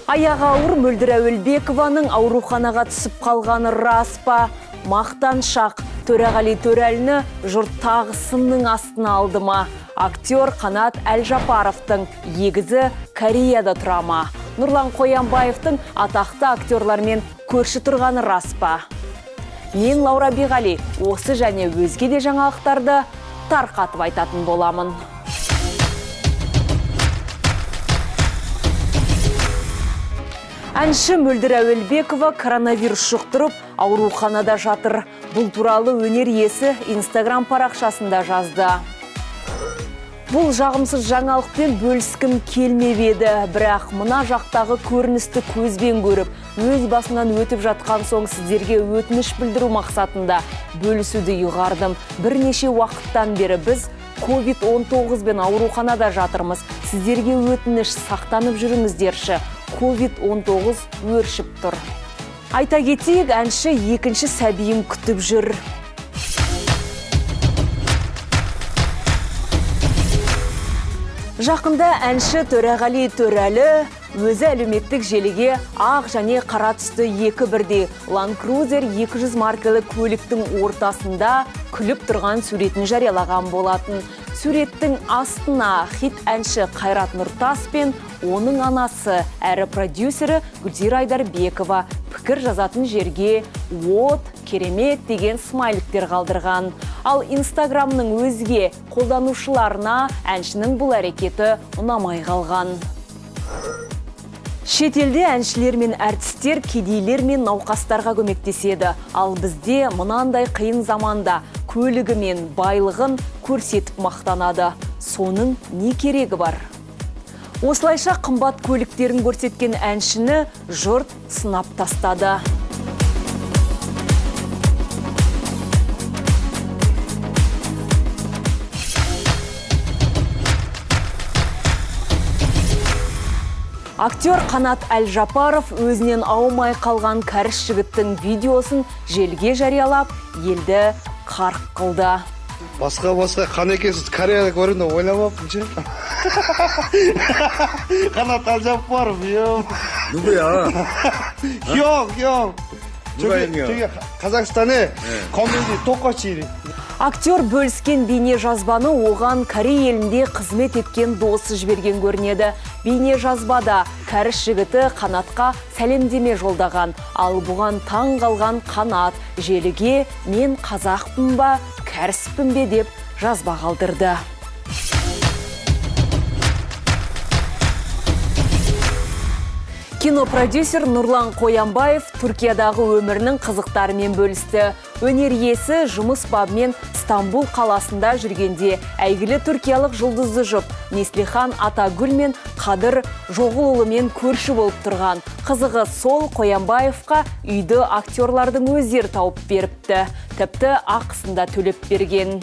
Аяғы ауыр Мөлдір Әуелбекованың ауруханаға түсіп қалғаны рас па? Мақтаншақ Төреғали Төрәліні жұрт тағы сынның астына алды ма? Актер Қанат Әлжапаровтың егізі Кореяда тұра ма? Нұрлан Қоянбаевтың атақты актерлармен көрші тұрғаны рас па? Мен Лаура Биғали осы және өзге де жаңалықтарды тарқатып айтатын боламын. Әнші Мөлдір Әуелбекова коронавирус жұқтырып, ауруханада жатыр. Бұл туралы өнер иесі Инстаграм парақшасында жазды. Бұл жағымсыз жаңалықпен бөліскім келмеп еді, бірақ мына жақтағы көріністі көзбен көріп, өз басынан өтіп жатқан соң сіздерге өтініш білдіру мақсатында бөлісуді ұйғардым. Бірнеше уақыттан бері біз COVID-19 бен ауруханада жатырмыз. Сіздерге өтініш, сақтанып жүріңіздерші. COVID-19 өршіп тұр. Айта кетейік, әнші екінші сәбиін күтіп жүр. Жақында әнші Төреғали Төрәлі өзі әлеуметтік желіге ақ және қара түсті екі бірдей Land Cruiser 200 маркалы көліктің ортасында күліп тұрған суретін жариялаған болатын. Суреттің астына хит әнші Қайрат Нұртас пен оның анасы әрі продюсері Гүлзира Айдарбекова пікір жазатын жерге «от, керемет» деген смайликтер қалдырған. Ал Инстаграмның өзге қолданушыларына әншінің бұл әрекеті ұнамай қалған. Шетелде әншілер мен әртістер кедейлер мен науқастарға көмектеседі. Ал бізде мынандай қиын заманда көлігі мен байлығын көрсетіп мақтанады. Соның не керегі бар? Осылайша қымбат көліктерін көрсеткен әншіні жұрт сынап тастады. Актер Қанат Әлжапаров өзінен аумай қалған кәріс жігіттің видеосын желіге жариялап, елді қарқ қылды. Басқа қанекесіз Кореяда көрінді ойламаппын ше. Қанат Әлжаппаров, ё. 누구야? 형, 형. 누가 저기, 형이야? 저기 카자흐스탄에 코미디 똑같이. Актер бөліскен бейне жазбаны оған Корей елінде қызмет еткен досы жіберген көрінеді. Бейне жазбада кәріс жігіті Қанатқа сәлемдеме жолдаған. Ал бұған таң қалған Қанат желіге «Мен қазақпын ба, кәріспін бе» деп жазба қалдырды. Кинопродюсер Нұрлан Қоянбаев Түркиядағы өмірінің қызықтарымен бөлісті. Өнер иесі жұмыс бабымен Стамбул қаласында жүргенде әйгілі түркиялық жұлдызды жұп Неслихан Атагүл мен Қадыр Жоғылұлымен көрші болып тұрған. Қызығы сол, Қоянбаевқа үйді актерлардың өздері тауып беріпті. Тіпті ақысын да төлеп берген.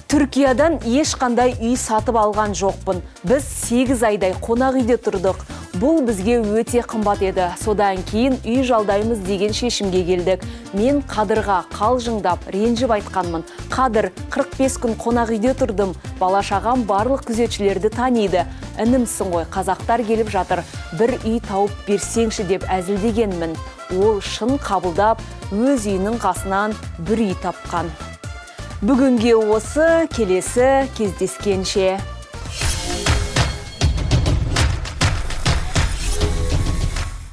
Түркиядан ешқандай үй сатып алған жоқпын. Біз 8 айдай қонақ үйде тұрдық. Бұл бізге өте қымбат еді. Содан кейін үй жалдаймыз деген шешімге келдік. Мен Қадырға қалжыңдап, ренжіп айтқанмын. Қадыр, 45 күн қонақ үйде тұрдым. Бала шағам барлық күзетшілерді таниды. Інімсің ғой, қазақтар келіп жатыр. Бір үй тауып берсеңші деп әзілдегенмін. Ол шын қабылдап, өз үйінің қасынан бір үй тапқан. Бүгінге осы, келесі кездескенше.